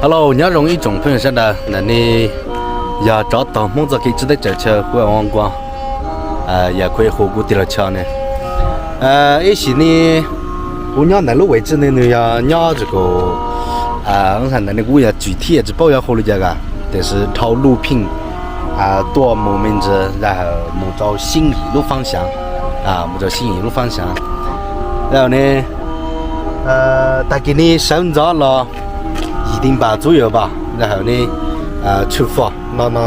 Hello, nyob zoo ib tsoom phooj ywg sawv daws, ntawm ne yog tsov tog Hmoob txoj kev tsiv teb tsaws chaw kuv ua nkuaj, yog kuv hu kuv tig los chaw ne. Ib sim ne kuv nyob ntawm lub wes tsi ne nws yog nyob tsi kaum, ntawm ne kuv yog tsis thiaj tsis paub yuav hu li cas, tiam sis dhau luj pheej tuaj mus me ntsis zaj hawm mus rau Xib Yim lub faab xyaav, mus rau Xib Yim lub faab xyaav. Zaj hawm ne, tag kis ne sawv ntxov los yim ti npam txuv yuav npam zaj hawm ne, tshwj foj no no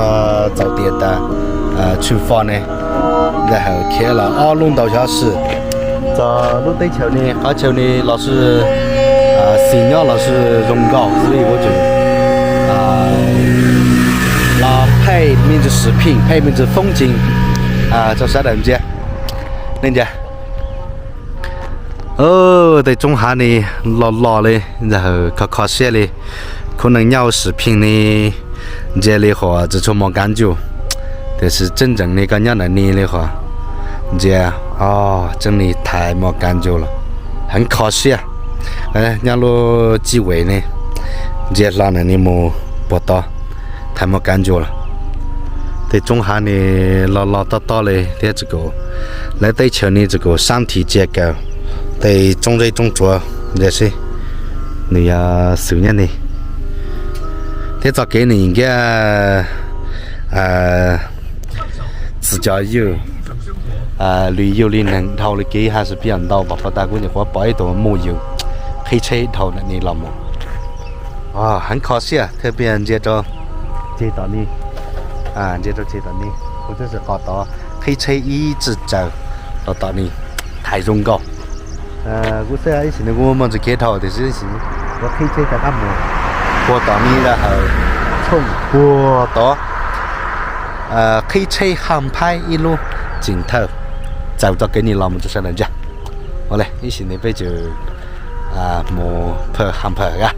txaus tias tas tshwj foj ne, zaj hawm khiav los ob lub ntau xyov sim txog lub teb chaws ne, qhov chaw ne los sis xis nyob los sis zoo nkauj xwb li kuv tseem los phaij me ntsis sim pheej phaij me ntsis foob ntseeg rau sawv daws ntsia. Nej ntsia, tej roob hav ne los los li, zaj hawm kho kho siab li. Khub neeg nyob ua sim pheej ne ntsia li qhuas tsis tshua muaj kab ncuj, tiam sis tseeb ntseeg ne koj nyob ntawm ne li qhuas ntsia tseeb ne thaiv muaj kab ncuj los heev kho siab. Nyob lub txij wes ne ntsia hlo ntawm ne mus puag tod thaiv muaj kab ncuj los. Tej roob hav ne los los tob tob li thiab tsis kaum, lawv teb chaws ne tsis kaum sab nthi tsia kaws, tej roob zeb roob tsuav ntsia seb nws yog xwm nyob ne. Thiab txoj kev ne nkiab txi cov ywj, lwm yug li neeg dhau li kev haj sib pib ntau pom pov tas kuv nyuam qhuav pom ib tug muj ywg qhib tsheb dhau ntawm ne los mus. Heev kho siab thiab pib ntsia rau ceg tom ne, ntsia rau ceg tom ne, kuv twb tsis qos tod qhib tsheb ib txwm tsaws rau tom ne thaiv zoo nkauj. Kuv xav ib sim ne kuv muaj ntsis kev dhau tiam sis ib sim kuv qhib tsheb rov qab mus puag tom ne zaj hawm tshooj puag tod, qhib tsheb haj phaib ib lub tseem thawj txaws txoj kev ne los mus rau sawv daws ntsia. Ua li ib sim ne peb tseem mus phawj haj phawj a.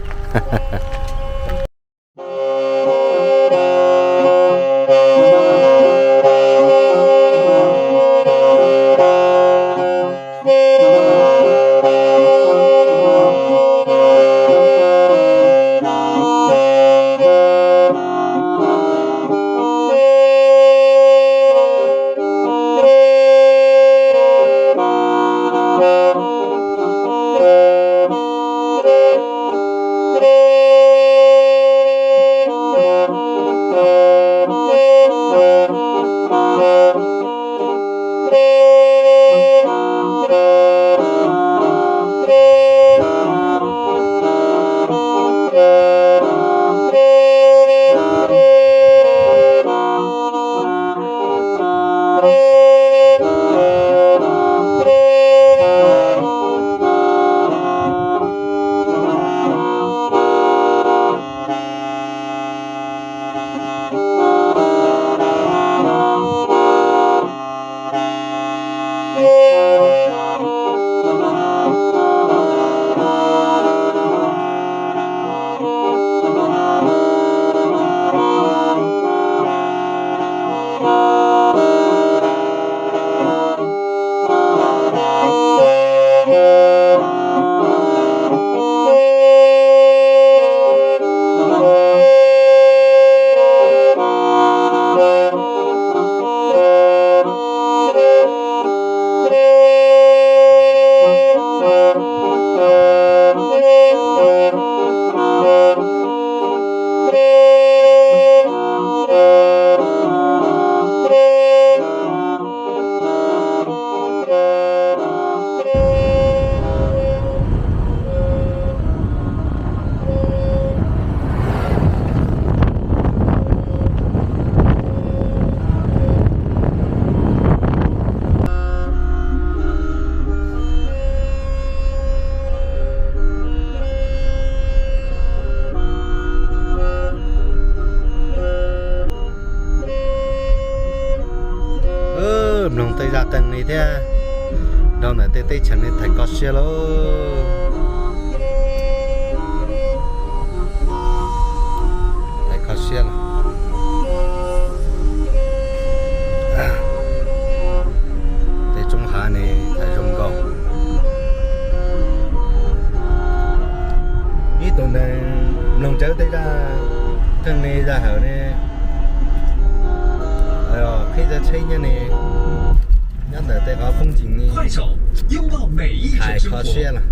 Mloog tej zaj qeej li thiab, dhau ntawm tej teb chaws li thaiv kho siab lauj. Thaiv kho siab lauj. Tej roob hav ne thaiv zoo nkauj. Ib tug neeg Noog Tsawb tej zaj, tej ne zaj hawm ne, qhib tsheb nyob ne, nyob ntawm tej qhov phooj ywg ne, hais kho siab lawm.